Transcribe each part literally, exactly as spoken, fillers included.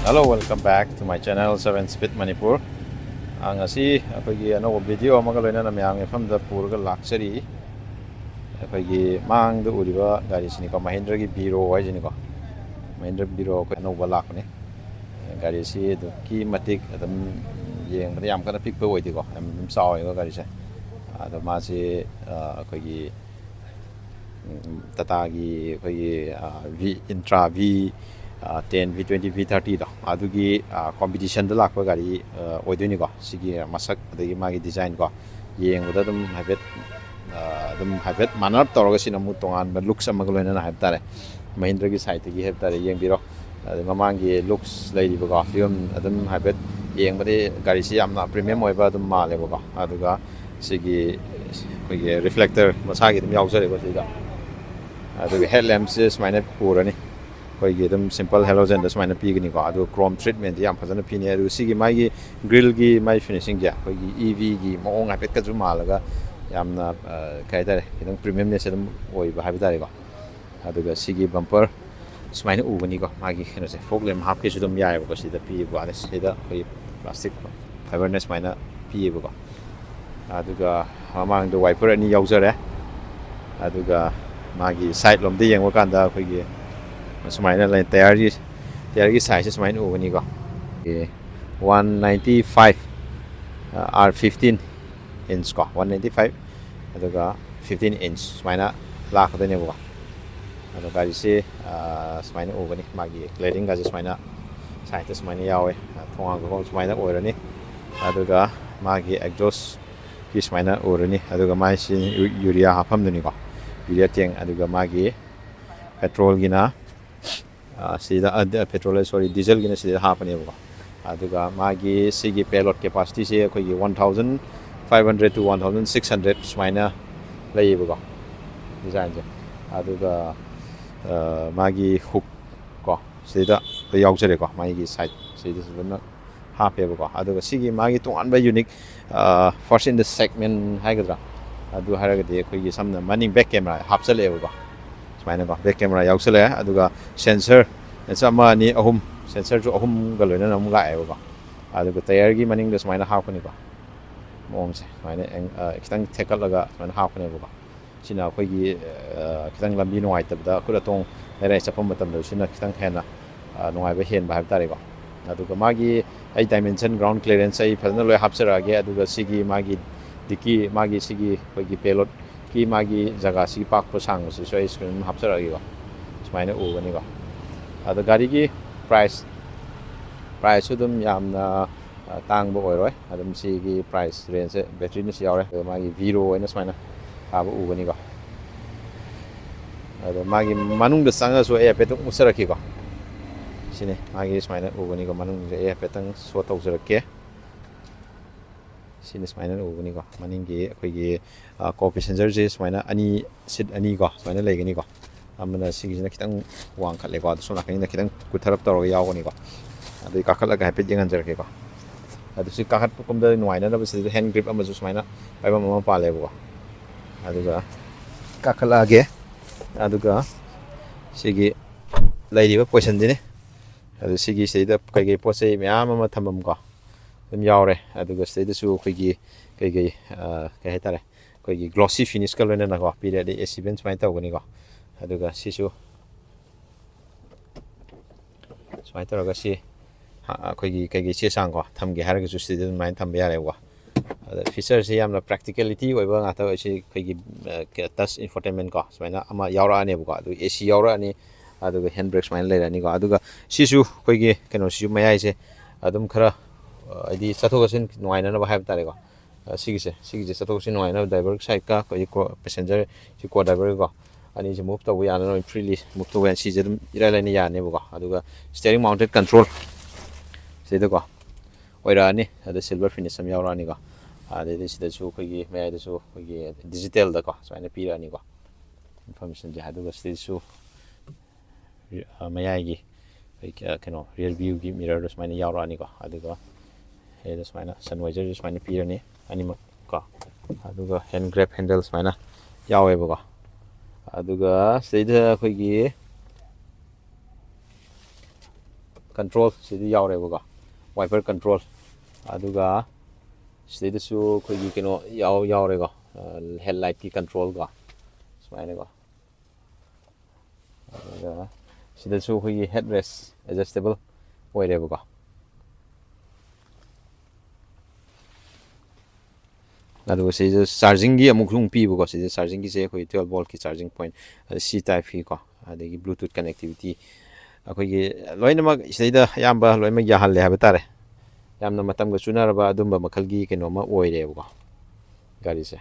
Hello, welcome back to my channel, Seven Speed Manipur. ꯑ, ꯉꯁꯤ ꯑꯩꯈꯣꯏꯒꯤ ꯑꯅꯧꯕ ꯚꯤꯗꯤꯑꯣ ꯑꯃꯒ ꯂꯣꯏꯅꯅ ꯃꯌꯥꯝꯒꯤ ꯃꯐꯝꯗ ꯄꯨꯔꯒ ꯂꯥꯛꯆꯔꯤ꯫ ꯑꯩꯈꯣꯏꯒꯤ ꯃꯥꯡꯗ ꯎꯔꯤꯕ ꯒꯥꯔꯤꯁꯤꯅꯤꯀꯣ, ꯃꯍꯤꯟꯗ꯭ꯔꯒꯤ ꯕꯤꯔꯣ ꯍꯥꯏꯁꯤꯅꯤꯀꯣ꯫ ꯃꯍꯤꯟꯗ꯭ꯔ ꯕꯤꯔꯣ ꯑꯩꯈꯣꯏ ꯑꯅꯧꯕ ꯂꯥꯛꯄꯅꯤ꯫ ꯒꯥꯔꯤꯁꯤ ꯑꯗꯨꯛꯀꯤ ꯃꯇꯤꯛ ꯑꯗꯨꯝ ꯌꯦꯡꯕꯗ ꯌꯥꯝ ꯀꯟꯅ ꯄꯤꯛꯄ ꯑꯣꯏꯗꯦꯀꯣ, ꯌꯥꯝ ꯑꯗꯨꯝ ꯆꯥꯎꯋꯦꯀꯣ ꯒꯥꯔꯤꯁꯦ꯫ ꯑꯗꯣ ꯃꯥꯁꯤ, ꯑ, ꯑꯩꯈꯣꯏꯒꯤ ꯎꯝ, ꯇꯥꯇꯥꯒꯤ ꯑꯩꯈꯣꯏꯒꯤ, ꯑ, V, Intra V, ꯑ, ten, V twenty, V thirty ꯗꯣ, ꯑꯗꯨꯒꯤ, ꯑ, ꯀꯣꯝꯄꯤꯇꯤꯁꯟꯗ ꯂꯥꯛꯄ ꯒꯥꯔꯤ, ꯑ, ꯑꯣꯏꯗꯣꯏꯅꯤꯀꯣ꯫ ꯁꯤꯒꯤ ꯃꯁꯛ ꯑꯗꯒꯤ ꯃꯥꯒꯤ ꯗꯤꯖꯥꯏꯟ ꯀꯣ, ꯌꯦꯡꯕꯗ ꯑꯗꯨꯝ ꯍꯥꯏꯐꯦꯠ, ꯑ, ꯑꯗꯨꯝ ꯍꯥꯏꯐꯦꯠ ꯃꯥꯟꯅꯔꯞ ꯇꯧꯔꯒ ꯁꯤꯅ ꯑꯃꯨꯛ ꯇꯣꯉꯥꯟꯕ ꯂꯨꯛꯁ ꯑꯃꯒ ꯂꯣꯏꯅꯅ ꯍꯥꯏꯕ ꯇꯥꯔꯦ, ꯃꯍꯤꯟꯗ꯭ꯔꯒꯤ ꯁꯥꯏꯠꯇꯒꯤ ꯍꯥꯏꯕ ꯇꯥꯔꯦ, ꯌꯦꯡꯕꯤꯔꯣ꯫ ꯑꯗꯩ ꯃꯃꯥꯡꯒꯤ ꯂꯨꯛꯁ ꯂꯩꯔꯤꯕꯀꯣ, ꯐꯤꯕꯝ ꯑꯗꯨꯝ ꯍꯥꯏꯐꯦꯠ ꯌꯦꯡꯕꯗꯤ ꯒꯥꯔꯤꯁꯤ ꯌꯥꯝꯅ ꯄ꯭ꯔꯤꯃꯤꯌꯝ ꯑꯣꯏꯕ ꯑꯗꯨꯝ ꯃꯥꯜꯂꯦꯕꯀꯣ꯫ ꯑꯗꯨꯒ ꯁꯤꯒꯤ ꯑꯩꯈꯣꯏꯒꯤ ꯔꯤꯐ꯭ꯂꯦꯛꯇꯔ ꯃꯁꯥꯒꯤ ꯑꯗꯨꯝ ꯌꯥꯎꯖꯔꯦꯀꯣ ꯁꯤꯗ꯫ ꯑꯗꯨꯒ ꯍꯦꯠ ꯂꯦꯝꯞꯁꯦ ꯁꯨꯃꯥꯏꯅ ꯎꯔꯅꯤ, ꯑꯩꯈꯣꯏꯒꯤ ꯑꯗꯨꯝ ꯁꯤꯝꯄꯜ ꯍꯦꯂꯣꯖꯦꯟꯗ ꯁꯨꯃꯥꯏꯅ ꯄꯤꯒꯅꯤꯀꯣ꯫ ꯑꯗꯨꯒ ꯀ꯭ꯔꯣꯝ ꯇ꯭ꯔꯤꯠꯃꯦꯟꯁꯦ ꯌꯥꯝ ꯐꯖꯅ ꯄꯤꯅꯤ꯫ ꯑꯗꯨꯒ ꯁꯤꯒꯤ ꯃꯥꯒꯤ ꯒ꯭ꯔꯤꯜꯒꯤ ꯃꯥꯒꯤ ꯐꯤꯅꯤꯁꯤꯡꯁꯦ ꯑꯩꯈꯣꯏꯒꯤ ꯏ ꯚꯤꯒꯤ ꯃꯑꯣꯡ ꯍꯥꯏꯐꯦꯠꯀꯁꯨ ꯃꯥꯜꯂꯒ ꯌꯥꯝꯅ, ꯑ, ꯀꯩ ꯍꯥꯏꯇꯥꯔꯦ, ꯈꯤꯇꯪ ꯄ꯭ꯔꯤꯃꯤꯌꯝꯅꯦꯁ ꯑꯗꯨꯝ ꯑꯣꯏꯕ ꯍꯥꯏꯕ ꯇꯥꯔꯦꯀꯣ꯫ ꯑꯗꯨꯒ ꯁꯤꯒꯤ ꯕꯝꯄꯔ ꯁꯨꯃꯥꯏꯅ ꯎꯒꯅꯤꯀꯣ, ꯃꯥꯒꯤ ꯀꯩꯅꯣꯁꯦ ꯐꯣꯛ ꯂꯦꯝ ꯍꯥꯞꯀꯦꯁꯨ ꯑꯗꯨꯝ ꯌꯥꯏꯑꯕꯀꯣ꯫ ꯁꯤꯗ ꯄꯤꯕ ꯋꯥꯅꯤ, ꯁꯤꯗ ꯑꯩꯈꯣꯏꯒꯤ ꯄ꯭ꯂꯥꯁꯇꯤꯛ ꯐꯥꯏꯕꯔꯅ ꯁꯨꯃꯥꯏꯅ ꯄꯤꯌꯦꯕꯀꯣ꯫ ꯑꯗꯨꯒ ꯃꯃꯥꯡꯗ ꯋꯥꯏꯄꯔ ꯑꯅꯤ ꯌꯥꯎꯖꯔꯦ꯫ ꯑꯗꯨꯒ ꯃꯥꯒꯤ ꯁꯥꯏꯠ ꯂꯣꯝꯗ ꯌꯦꯡꯕ ꯀꯥꯟꯗ ꯑꯩꯈꯣꯏꯒꯤ ꯁꯨꯃꯥꯏꯅ ꯂꯩ, ꯇꯌꯥꯔꯒꯤ, ꯇꯌꯥꯔꯒꯤ ꯁꯥꯏꯖꯁꯦ ꯁꯨꯃꯥꯏꯅ ꯎꯒꯅꯤꯀꯣ꯫ One ninety five, R fifteen inch ꯀꯣ, one ninety five, ꯑꯗꯨꯒ fifteen inch ꯁꯨꯃꯥꯏꯅ ꯂꯥꯛꯀꯗꯣꯏꯅꯦꯕꯀꯣ꯫ ꯑꯗꯣ ꯒꯥꯔꯤꯁꯦ, ꯑ, ꯁꯨꯃꯥꯏꯅ ꯎꯒꯅꯤ, ꯃꯥꯒꯤ ꯀ꯭ꯂꯦꯗꯤꯡꯒꯁꯦ ꯁꯨꯃꯥꯏꯅ ꯁꯥꯏꯠꯇ ꯁꯨꯃꯥꯏꯅ ꯌꯥꯎꯋꯦ, ꯊꯣꯡ ꯍꯥꯡꯗꯣꯛꯐꯝ ꯁꯨꯃꯥꯏꯅ ꯑꯣꯏꯔꯅꯤ꯫ ꯑꯗꯨꯒ ꯃꯥꯒꯤ ꯑꯦꯛꯖꯣꯁꯀꯤ ꯁꯨꯃꯥꯏꯅ ꯎꯔꯅꯤ꯫ ꯑꯗꯨꯒ ꯃꯥꯏꯁꯤ ꯌꯨ-, ꯌꯨꯔꯤꯌꯥ ꯍꯥꯞꯐꯝꯗꯨꯅꯤꯀꯣ, ꯌꯨꯔꯤꯌꯥ ꯇꯦꯡ꯫ ꯑꯗꯨꯒ ꯃꯥꯒꯤ ꯄꯦꯇ꯭ꯔꯣꯜꯒꯤꯅ, ꯑ, ꯁꯤꯗ, ꯑ, ꯄꯦꯇ꯭ꯔꯣꯜ, ꯁꯣꯔꯤ, ꯗꯤꯖꯜꯒꯤꯅ ꯁꯤꯗ ꯍꯥꯞꯄꯅꯦꯕꯀꯣ꯫ ꯑꯗꯨꯒ ꯃꯥꯒꯤ ꯁꯤꯒꯤ ꯄꯦꯂꯣꯗ ꯀꯦꯄꯥꯁꯤꯇꯤꯁꯦ ꯑꯩꯈꯣꯏꯒꯤ one thousand five hundred to one thousand six hundred ꯁꯨꯃꯥꯏꯅ ꯂꯩꯌꯦꯕꯀꯣ, ꯗꯤꯖꯥꯏꯟꯁꯦ꯫ ꯑꯗꯨꯒ, ꯑ, ꯃꯥꯒꯤ ꯍꯨꯛ ꯀꯣ, ꯁꯤꯗ ꯌꯥꯎꯖꯔꯦꯀꯣ, ꯃꯥꯒꯤ ꯁꯥꯏꯠ ꯁꯤꯗꯁꯨ ꯑꯗꯨꯝ ꯍꯥꯞꯄꯦꯕꯀꯣ꯫ ꯑꯗꯨꯒ ꯁꯤꯒꯤ ꯃꯥꯒꯤ ꯇꯣꯉꯥꯟꯕ ꯌꯨꯅꯤꯛ, ꯑ, first in the segment ꯍꯥꯏꯒꯗ꯭ꯔꯥ, ꯑꯗꯨ ꯍꯥꯏꯔꯒꯗꯤ ꯑꯩꯈꯣꯏꯒꯤ ꯁꯝꯅ ꯃꯅꯤꯡ ꯕꯦꯛ ꯀꯦꯃꯦꯔꯥ ꯍꯥꯞꯆꯜꯂꯛꯑꯦꯕꯀꯣ꯫ ꯁꯨꯃꯥꯏꯅꯀꯣ, ꯕꯦꯛ ꯀꯦꯃꯦꯔꯥ ꯌꯥꯎꯁꯜꯂꯛꯑꯦ꯫ ꯑꯗꯨꯒ ꯁꯦꯟꯁꯔ, ꯁꯦꯟꯁꯔ ꯑꯃ, ꯑꯅꯤ, ꯑꯍꯨꯝ, ꯁꯦꯟꯁꯔꯁꯨ ꯑꯍꯨꯝꯒ ꯂꯣꯏꯅꯅ ꯑꯃꯨꯛ ꯂꯥꯛꯑꯦꯕꯀꯣ꯫ ꯑꯗꯨꯒ ꯇꯌꯔꯒꯤ ꯃꯅꯤꯡꯗ ꯁꯨꯃꯥꯏꯅ ꯍꯥꯞꯀꯅꯤꯀꯣ꯫ ꯃꯑꯣꯡꯁꯦ ꯁꯨꯃꯥꯏꯅ ꯑꯦꯡ-, ꯑ, ꯈꯤꯇꯪ ꯊꯦꯛꯀꯠꯂꯒ ꯁꯨꯃꯥꯏꯅ ꯍꯥꯞꯀꯅꯦꯕꯀꯣ꯫ ꯁꯤꯅ ꯑꯩꯈꯣꯏꯒꯤ, ꯑ, ꯈꯤꯇꯪ ꯂꯝꯕꯤ ꯅꯨꯡꯉꯥꯏꯇꯕꯗ, ꯑꯀꯨꯠ ꯑꯇꯣꯡ ꯂꯩꯔꯥꯏ ꯆꯠꯄ ꯃꯇꯝꯗ ꯁꯤꯅ ꯈꯤꯇꯪ ꯍꯦꯟꯅ, ꯑ, ꯅꯨꯡꯉꯥꯏꯕ ꯍꯦꯟꯕ ꯍꯥꯏꯕ ꯇꯥꯔꯦꯀꯣ꯫ ꯑꯗꯨꯒ ꯃꯥꯒꯤ ꯑꯩ dimension, ground clearance ꯑꯩ ꯐꯖꯅ ꯂꯣꯏ ꯍꯥꯞꯆꯔꯛꯑꯒꯦ꯫ ꯑꯗꯨꯒ ꯁꯤꯒꯤ ꯃꯥꯒꯤ dicky, ꯃꯥꯒꯤ ꯁꯤꯒꯤ ꯑꯩꯈꯣꯏꯒꯤ payloadꯀꯤ ꯃꯥꯒꯤ ꯖꯒꯥꯁꯤꯒꯤ ꯄꯥꯛꯄ ꯁꯥꯡꯕꯁꯤꯁꯨ ꯑꯩ screen ꯑꯗꯨꯝ ꯍꯥꯞꯆꯔꯛꯑꯒꯦꯀꯣ꯫ ꯁꯨꯃꯥꯏꯅ ꯎꯒꯅꯤꯀꯣ꯫ ꯑꯗꯣ ꯒꯥꯔꯤꯒꯤ price, priceꯁꯨ ꯑꯗꯨꯝ ꯌꯥꯝꯅ, ꯑ, ꯇꯥꯡꯕ ꯑꯣꯏꯔꯣꯏ꯫ ꯑꯗꯨꯝ ꯁꯤꯒꯤ price rangeꯁꯦ, batteryꯅꯁꯨ ꯌꯥꯎꯔꯦ꯫ ꯑꯗꯨꯒ ꯃꯥꯒꯤ Vero ꯑꯣꯏꯅ ꯁꯨꯃꯥꯏꯅ ꯊꯥꯕ ꯎꯒꯅꯤꯀꯣ꯫ ꯑꯗꯣ ꯃꯥꯒꯤ ꯃꯅꯨꯡꯗ ꯆꯪꯉꯁꯨ ꯑꯩ ꯍꯥꯏꯐꯦꯠꯇꯪ ꯎꯠꯆꯔꯛꯀꯦꯀꯣ꯫ ꯁꯤꯅꯤ ꯃꯥꯒꯤ ꯁꯨꯃꯥꯏꯅ ꯎꯒꯅꯤꯀꯣ꯫ ꯃꯅꯨꯡꯁꯦ ꯑꯩ ꯍꯥꯏꯐꯦꯠꯇꯪ show ꯇꯧꯖꯔꯛꯀꯦ꯫ ꯁꯤꯅ ꯁꯨꯃꯥꯏꯅ ꯎꯒꯅꯤꯀꯣ꯫ ꯃꯅꯤꯡꯒꯤ ꯑꯩꯈꯣꯏꯒꯤ, ꯑ, co-passengerꯁꯦ ꯁꯨꯃꯥꯏꯅ ꯑꯅꯤ, seat ꯑꯅꯤꯀꯣ, ꯁꯨꯃꯥꯏꯅ ꯂꯩꯒꯅꯤꯀꯣ꯫ ꯑꯃꯅ ꯁꯤꯒꯤꯁꯤꯅ ꯈꯤꯇꯪ ꯋꯥꯡꯈꯠꯂꯦꯀꯣ, ꯑꯗꯣ ꯁꯣꯝ ꯅꯥꯀꯟꯒꯤꯅ ꯈꯤꯇꯪ ꯀꯨꯊꯔꯞ ꯇꯧꯔꯒ ꯌꯥꯎꯒꯅꯤꯀꯣ꯫ ꯑꯗꯨ ꯀꯥꯈꯠꯂꯒ ꯍꯥꯏꯐꯦꯠ ꯌꯦꯡꯍꯟꯖꯔꯛꯀꯦꯀꯣ꯫ ꯑꯗꯨ ꯁꯤ ꯀꯥꯈꯠꯄ ꯀꯨꯝꯗ ꯅꯨꯡꯉꯥꯏꯅꯅꯕ ꯁꯤꯗꯁꯨ hand grip ꯑꯃꯁꯨ ꯁꯨꯃꯥꯏꯅ ꯄꯥꯏꯐꯝ ꯑꯃ ꯄꯥꯜꯂꯦꯕꯀꯣ꯫ ꯑꯗꯨꯒ ꯀꯥꯈꯠꯂꯛꯑꯒꯦ꯫ ꯑꯗꯨꯒ ꯁꯤꯒꯤ ꯂꯩꯔꯤꯕ positionꯁꯤꯅꯤ꯫ ꯑꯗꯨ ꯁꯤꯒꯤ ꯁꯤꯗꯩꯗ ꯀꯩꯀꯩ ꯄꯣꯠ ꯆꯩ ꯃꯌꯥꯝ ꯑꯃ ꯊꯝꯐꯝꯀꯣ ꯑꯗꯨꯝ ꯌꯥꯎꯔꯦ꯫ ꯑꯗꯨꯒ ꯁꯤꯗꯩꯗꯁꯨ ꯑꯩꯈꯣꯏꯒꯤ ꯀꯩꯀꯩ, ꯑ, ꯀꯩ ꯍꯥꯏꯇꯥꯔꯦ, ꯑꯩꯈꯣꯏꯒꯤ glossy finishꯀ ꯂꯣꯏꯅꯅꯀꯣ ꯄꯤꯔꯦ꯫ ꯑꯗꯩ AC vent ꯁꯨꯃꯥꯏꯅ ꯇꯧꯒꯅꯤꯀꯣ꯫ ꯑꯗꯨꯒ ꯁꯤꯁꯨ ꯁꯨꯃꯥꯏꯅ ꯇꯧꯔꯒ ꯁꯤ, ꯑ, ꯑꯩꯈꯣꯏꯒꯤ ꯀꯩꯀꯩ ꯆꯦ ꯆꯥꯡꯀꯣ ꯊꯝꯒꯦ ꯍꯥꯏꯔꯒꯁꯨ ꯁꯤꯗ ꯑꯗꯨꯃꯥꯏꯅ ꯊꯝꯕ ꯌꯥꯔꯦꯕꯀꯣ꯫ ꯑꯗ featureꯁꯦ ꯌꯥꯝꯅ practicality ꯑꯣꯏꯕ ꯉꯥꯛꯇ ꯑꯣꯏ꯫ ꯁꯤ ꯑꯩꯈꯣꯏꯒꯤ, ꯑ, ꯀ-, touch infotainmentꯀꯣ ꯁꯨꯃꯥꯏꯅ ꯑꯃ ꯌꯥꯎꯔꯛꯑꯅꯦꯕꯀꯣ꯫ ꯑꯗꯨꯒ AC ꯌꯥꯎꯔꯛꯑꯅꯤ, ꯑꯗꯨꯒ hand brake ꯁꯨꯃꯥꯏꯅ ꯂꯩꯔꯅꯤꯀꯣ꯫ ꯑꯗꯨꯒ ꯁꯤꯁꯨ ꯑꯩꯈꯣꯏꯒꯤ ꯀꯩꯅꯣꯁꯤꯁꯨ ꯃꯌꯥꯏꯁꯦ ꯑꯗꯨꯝ ꯈꯔ, ꯑ, ꯍꯥꯏꯗꯤ ꯆꯠꯊꯣꯛ ꯆꯠꯁꯤꯟ ꯅꯨꯡꯉꯥꯏꯅꯅꯕ ꯍꯥꯏꯕ ꯇꯥꯔꯦꯀꯣ꯫ ꯑ, ꯁꯤꯒꯤꯁꯦ, ꯁꯤꯒꯤꯁꯦ ꯆꯠꯊꯣꯛ ꯆꯠꯁꯤꯟ ꯅꯨꯡꯉꯥꯏꯅꯕ driver sideꯀ ꯑꯩꯈꯣꯏꯒꯤ co-, passenger, ꯁꯤ co-driverꯒꯀꯣ ꯑꯅꯤꯁꯦ move ꯇꯧꯕ ꯌꯥꯅꯅꯕ freely move ꯇꯧꯕ ꯌꯥꯅꯤ꯫ ꯁꯤꯁꯦ ꯑꯗꯨꯝ ꯏꯔꯥꯏ ꯂꯥꯏꯅ ꯌꯥꯅꯦꯕꯀꯣ꯫ ꯑꯗꯨꯒ steering mounted control ꯁꯤꯗꯀꯣ ꯑꯣꯏꯔꯛꯑꯅꯤ꯫ ꯑꯗ silver finish ꯑꯃ ꯌꯥꯎꯔꯛꯑꯅꯤꯀꯣ꯫ ꯑꯗꯩꯗꯤ ꯁꯤꯗꯁꯨ ꯑꯩꯈꯣꯏꯒꯤ ꯃꯌꯥꯏꯗꯁꯨ ꯑꯩꯈꯣꯏꯒꯤ digitalꯗꯀꯣ ꯁꯨꯃꯥꯏꯅ ꯄꯤꯔꯛꯑꯅꯤꯀꯣ꯫ Informationꯁꯦ꯫ ꯑꯗꯨꯒ ꯁꯤꯗꯩꯁꯨ ꯔꯤ-, ꯑ, ꯃꯌꯥꯏꯒꯤ ꯑꯩꯈꯣꯏ ꯀ-, ꯀꯩꯅꯣ rear viewꯒꯤ mirrorꯗꯣ ꯁꯨꯃꯥꯏꯅ ꯌꯥꯎꯔꯛꯑꯅꯤꯀꯣ꯫ ꯑꯗꯨꯒ ꯁꯤꯗ ꯁꯨꯃꯥꯏꯅ sun visorꯁꯨ ꯁꯨꯃꯥꯏꯅ ꯄꯤꯔꯅꯤ ꯑꯅꯤꯃꯛ ꯀꯣ꯫ ꯑꯗꯨꯒ hand grab handle ꯁꯨꯃꯥꯏꯅ ꯌꯥꯎꯋꯦꯕꯀꯣ꯫ ꯑꯗꯨꯒ ꯁꯤꯗꯩꯗ ꯑꯩꯈꯣꯏꯒꯤ ꯀꯟꯇ꯭ꯔꯣꯜ ꯁꯤꯗꯤ ꯌꯥꯎꯔꯦꯕꯀꯣ, ꯋꯥꯏꯄꯔ ꯀꯟꯇ꯭ꯔꯣꯜ꯫ ꯑꯗꯨꯒ ꯁꯤꯗꯩꯗꯁꯨ ꯑꯩꯈꯣꯏꯒꯤ ꯀꯩꯅꯣ ꯌꯥꯎ ꯌꯥꯎꯔꯦꯀꯣ, ꯍꯦꯠꯂꯥꯏꯠꯀꯤ ꯀꯟꯇ꯭ꯔꯣꯜꯀꯣ, ꯁꯨꯃꯥꯏꯅꯀꯣ꯫ ꯑꯗꯨꯒ ꯁꯤꯗꯁꯨ ꯑꯩꯈꯣꯏꯒꯤ ꯍꯦꯠ ꯔꯦꯁ ꯑꯦꯗꯖꯁꯇꯦꯕꯜ ꯑꯣꯏꯔꯦꯕꯀꯣ꯫ ꯑꯗꯨꯒ ꯁꯤꯁꯦ ꯆꯥꯔꯖꯤꯡꯒꯤ ꯑꯃꯨꯛꯁꯨ ꯑꯃꯨꯛ ꯄꯤꯕꯀꯣ꯫ ꯁꯤꯁꯦ ꯆꯥꯔꯖꯤꯡꯒꯤꯁꯦ ꯑꯩꯈꯣꯏ ꯇ꯭ꯋꯦꯜꯞ ꯚꯣꯜꯠꯀꯤ ꯆꯥꯔꯖꯤꯡ ꯄꯣꯏꯟꯠ, ꯁꯤ ꯇꯥꯏꯞꯀꯤꯀꯣ, ꯑꯗꯒꯤ ꯕ꯭ꯂꯨꯇꯨꯠ ꯀꯅꯦꯛꯇꯤꯚꯤꯇꯤ, ꯑꯩꯈꯣꯏꯒꯤ ꯂꯣꯏꯅꯃꯛ ꯁꯤꯗꯩꯗ ꯑꯌꯥꯝꯕ ꯂꯣꯏꯅꯃꯛ ꯌꯥꯍꯜꯂꯦ ꯍꯥꯏꯕ ꯇꯥꯔꯦ꯫ ꯌꯥꯝꯅ ꯃꯇꯝꯒ ꯆꯨꯅꯔꯕ ꯑꯗꯨꯝꯕ ꯃꯈꯜꯒꯤ ꯀꯩꯅꯣ ꯑꯃ ꯑꯣꯏꯔꯦꯕꯀꯣ ꯒꯥꯔꯤꯁꯦ꯫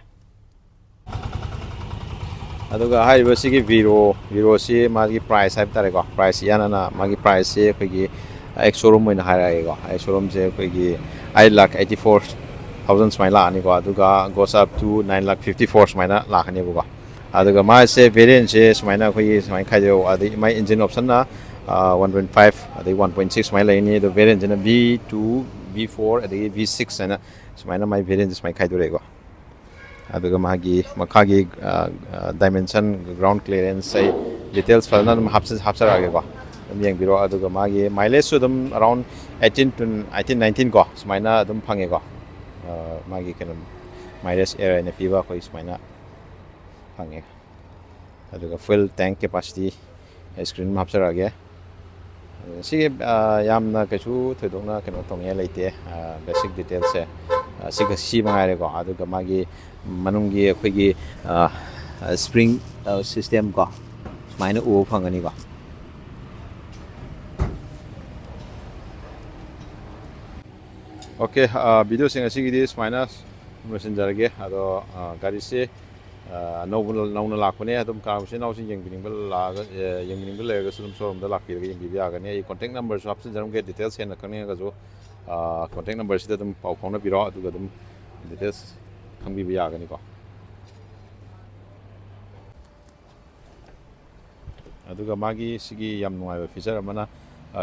ꯑꯗꯨꯒ ꯍꯥꯏꯔꯤꯕ ꯁꯤꯒꯤ ꯚꯤꯔꯣ, ꯚꯤꯔꯣꯁꯤ ꯃꯥꯒꯤ ꯄ꯭ꯔꯥꯏꯁ ꯍꯥꯏꯕ ꯇꯥꯔꯦꯀꯣ, ꯄ꯭ꯔꯥꯏꯁ ꯏꯍꯥꯟ ꯍꯥꯟꯅ ꯃꯥꯒꯤ ꯄ꯭ꯔꯥꯏꯁꯁꯦ ꯑꯩꯈꯣꯏꯒꯤ ꯑꯦꯛꯁ ꯁꯣꯔꯨꯝ ꯑꯣꯏꯅ ꯍꯥꯏꯔꯛꯑꯒꯦꯀꯣ꯫ ꯑꯦꯛꯁ ꯁꯣꯔꯨꯝꯁꯦ ꯑꯩꯈꯣꯏꯒꯤ eight lakh eighty four thousand ꯁꯨꯃꯥꯏꯅ ꯂꯥꯛꯑꯅꯤꯀꯣ꯫ ꯑꯗꯨꯒ goes up to nine lakh fifty four ꯁꯨꯃꯥꯏꯅ ꯂꯥꯛꯀꯅꯦꯕꯀꯣ꯫ ꯑꯗꯨꯒ ꯃꯥꯁꯦ ꯚꯦꯔꯤꯌꯦꯟꯁꯦ ꯁꯨꯃꯥꯏꯅ ꯑꯩꯈꯣꯏꯒꯤ ꯁꯨꯃꯥꯏꯅ ꯈꯥꯏꯗꯣꯛꯑꯦ꯫ ꯑꯗꯩ ꯃꯥꯏ ꯏꯟꯖꯤꯟ ꯑꯣꯞꯁꯟꯅ ꯋꯥꯟ ꯄꯣꯏꯟ ꯐꯥꯏꯚ, ꯑꯗꯩ ꯋꯥꯟ ꯄꯣꯏꯟ ꯁꯤꯛꯁ ꯁꯨꯃꯥꯏꯅ ꯂꯩꯅꯤ꯫ ꯑꯗꯣ ꯚꯦꯔꯤꯌꯦꯟꯁꯤꯅ ꯚꯤ ꯇꯨ, ꯚꯤ ꯐꯣꯔ, ꯑꯗꯒꯤ ꯚꯤ ꯁꯤꯛꯁ ꯍꯥꯏꯅ ꯁꯨꯃꯥꯏꯅ ꯃꯥꯏ ꯚꯦꯔꯤꯌꯦꯟꯁꯦ ꯁꯨꯃꯥꯏꯅ ꯈꯥꯏꯗꯣꯔꯛꯑꯦꯀꯣ꯫ ꯑꯗꯨꯒ ꯃꯥꯒꯤ ꯃꯈꯥꯒꯤ ꯗꯥꯏꯃꯦꯟꯁꯟ, ꯒ꯭ꯔꯥꯎꯟ ꯀ꯭ꯂꯤꯌꯥꯔꯦꯟꯁ, ꯑꯩ ꯗꯤꯇꯦꯜꯁ ꯐꯖꯅ ꯑꯗꯨꯝ ꯍꯥꯞꯆ- ꯍꯥꯞꯆꯔꯛꯑꯒꯦꯀꯣ, ꯑꯗꯨꯝ ꯌꯦꯡꯕꯤꯔꯣ꯫ ꯑꯗꯨꯒ ꯃꯥꯒꯤ ꯃꯥꯏꯂꯦꯖꯁꯨ ꯑꯗꯨꯝ around eighteen two eighteen, nineteen ꯀꯣ, ꯁꯨꯃꯥꯏꯅ ꯑꯗꯨꯝ ꯐꯪꯉꯦꯀꯣ꯫ ꯃꯥꯒꯤ ꯀꯩꯅꯣ, ꯃꯥꯏꯂꯦꯖ ꯑꯦꯌꯔ ꯍꯥꯏꯅ ꯄꯤꯕ ꯑꯩꯈꯣꯏ ꯁꯨꯃꯥꯏꯅ ꯐꯪꯉꯦ꯫ ꯑꯗꯨꯒ fuel tank capacity screen ꯑꯃ ꯍꯥꯞꯆꯔꯛꯑꯒꯦ꯫ ꯁꯤꯒꯤ ꯌꯥꯝꯅ ꯀꯩꯁꯨ ꯊꯣꯏꯗꯣꯛꯅ ꯀꯩꯅꯣ ꯇꯧꯅꯤꯡꯉꯥꯏ ꯂꯩꯇꯦ, ꯕꯦꯁꯤꯛ ꯗꯤꯇꯦꯜꯁꯦ ꯁꯤꯒ ꯁꯤ ꯃꯉꯥꯏꯔꯦꯀꯣ꯫ ꯑꯗꯨꯒ ꯃꯥꯒꯤ ꯃꯅꯨꯡꯒꯤ ꯑꯩꯈꯣꯏꯒꯤ ꯁ꯭ꯄ꯭ꯔꯤꯡ ꯁꯤꯁꯇꯦꯝ ꯀꯣ, ꯁꯨꯃꯥꯏꯅ ꯎꯕ ꯐꯪꯒꯅꯤꯀꯣ꯫ ꯑꯣꯀꯦ, ꯚꯤꯗꯤꯑꯣꯁꯤꯡ ꯑꯁꯤꯒꯤꯗꯤ ꯁꯨꯃꯥꯏꯅ ꯂꯣꯏꯁꯤꯟꯖꯔꯒꯦ꯫ ꯑꯗꯣ ꯒꯥꯔꯤꯁꯦ ꯑꯅꯧꯕ, ꯅꯧꯅ ꯂꯥꯛꯄꯅꯦ꯫ ꯑꯗꯨꯝ ꯀꯅꯥꯒꯨꯝꯕ ꯏꯆꯤꯟ ꯏꯅꯥꯎꯁꯤꯡ ꯌꯦꯡꯕꯤꯅꯤꯡꯕ ꯂꯥꯛꯑꯒ, ꯌꯦꯡꯕꯤꯅꯤꯡꯕ ꯂꯩꯔꯒꯁꯨ ꯑꯗꯨꯝ ꯁꯣꯔꯨꯝꯗ ꯂꯥꯛꯄꯤꯔꯒ ꯌꯦꯡꯕꯤꯕ ꯌꯥꯒꯅꯤ꯫ ꯑꯩ ꯀꯣꯟꯇꯦꯛ ꯅꯝꯕꯔꯁꯨ ꯍꯥꯞꯆꯤꯟꯖꯔꯝꯒꯦ꯫ ꯗꯤꯇꯦꯜꯁ ꯍꯦꯟꯅ ꯈꯪꯅꯤꯡꯉꯒꯁꯨ ꯀꯣꯟꯇꯦꯛ ꯅꯝꯕꯔꯁꯤꯗ ꯑꯗꯨꯝ ꯄꯥꯎ ꯐꯥꯎꯅꯕꯤꯔꯣ, ꯑꯗꯨꯒ ꯑꯗꯨꯝ ꯗꯤꯇꯦꯜꯁ ꯈꯪꯕꯤꯕ ꯌꯥꯒꯅꯤꯀꯣ꯫ ꯑꯗꯨꯒ ꯃꯥꯒꯤ ꯁꯤꯒꯤ ꯌꯥꯝ ꯅꯨꯡꯉꯥꯏꯕ ꯐꯤꯆꯔ ꯑꯃꯅ,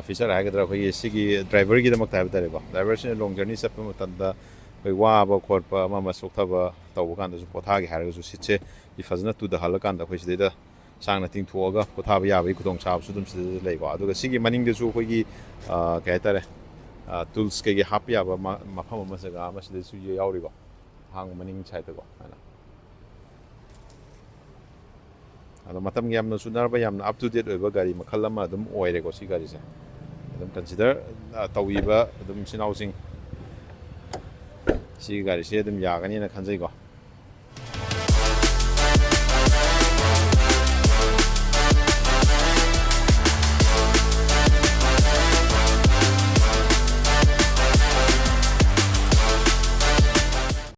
ꯐꯤꯆꯔ ꯍꯥꯏꯒꯗ꯭ꯔꯥ, ꯑꯩꯈꯣꯏꯒꯤ ꯁꯤꯒꯤ ꯗ꯭ꯔꯥꯏꯚꯔꯒꯤꯗꯃꯛꯇ ꯍꯥꯏꯕ ꯇꯥꯔꯦꯀꯣ, ꯗ꯭ꯔꯥꯏꯚꯔꯁꯤꯅ ꯂꯣꯡ ꯖꯔꯅꯤ ꯆꯠꯄ ꯃꯇꯝꯗ ꯑꯩꯈꯣꯏ ꯋꯥꯕ ꯈꯣꯠꯄ, ꯑꯃ ꯑꯃ ꯆꯣꯛꯊꯕ ꯇꯧꯕ ꯀꯥꯟꯗꯁꯨ, ꯄꯣꯊꯥꯒꯦ ꯍꯥꯏꯔꯒꯁꯨ, ꯁꯤꯠꯁꯦ ꯐꯖꯅ ꯇꯨꯊꯍꯜꯂꯀꯥꯟꯗ ꯑꯩꯈꯣꯏ ꯁꯤꯗꯩꯗ ꯁꯥꯡꯅ ꯇꯤꯡꯊꯣꯛꯑꯒ ꯄꯣꯊꯥꯕ ꯌꯥꯕꯒꯤ ꯈꯨꯗꯣꯡꯆꯥꯕꯁꯨ ꯑꯗꯨꯝ ꯁꯤꯗ ꯂꯩꯀꯣ꯫ ꯑꯗꯨꯒ ꯁꯤꯒꯤ ꯃꯅꯤꯡꯗꯁꯨ ꯑꯩꯈꯣꯏꯒꯤ, ꯑ, ꯀꯩ ꯍꯥꯏꯇꯥꯔꯦ, ꯑ, tools ꯀꯩꯀꯩ ꯍꯥꯞꯄ ꯌꯥꯕ ꯃ-, ꯃꯐꯝ ꯑꯃ, ꯖꯒꯥ ꯑꯃ ꯁꯤꯗꯁꯨ ꯌꯥꯎꯔꯤꯀꯣ, ꯑꯍꯥꯡꯕ ꯃꯅꯤꯡ sideꯇꯀꯣ, ꯁꯨꯃꯥꯏꯅ꯫ ꯑꯗꯣ ꯃꯇꯝꯒ ꯌꯥꯝꯅ ꯆꯨꯅꯔꯕ, ꯌꯥꯝꯅ up to date ꯑꯣꯏꯕ ꯒꯥꯔꯤ ꯃꯈꯜ ꯑꯃ ꯑꯗꯨꯝ ꯑꯣꯏꯔꯦꯀꯣ ꯁꯤ ꯒꯥꯔꯤꯁꯦ꯫ ꯑꯗꯨꯝ consider, ꯑ, ꯇꯧꯕꯤꯕ ꯑꯗꯨꯝ ꯏꯆꯤꯟ ꯏꯅꯥꯎꯁꯤꯡ, ꯁꯤꯒꯤ ꯒꯥꯔꯤꯁꯦ ꯑꯗꯨꯝ ꯌꯥꯒꯅꯤꯅ ꯈꯟꯖꯩꯀꯣ꯫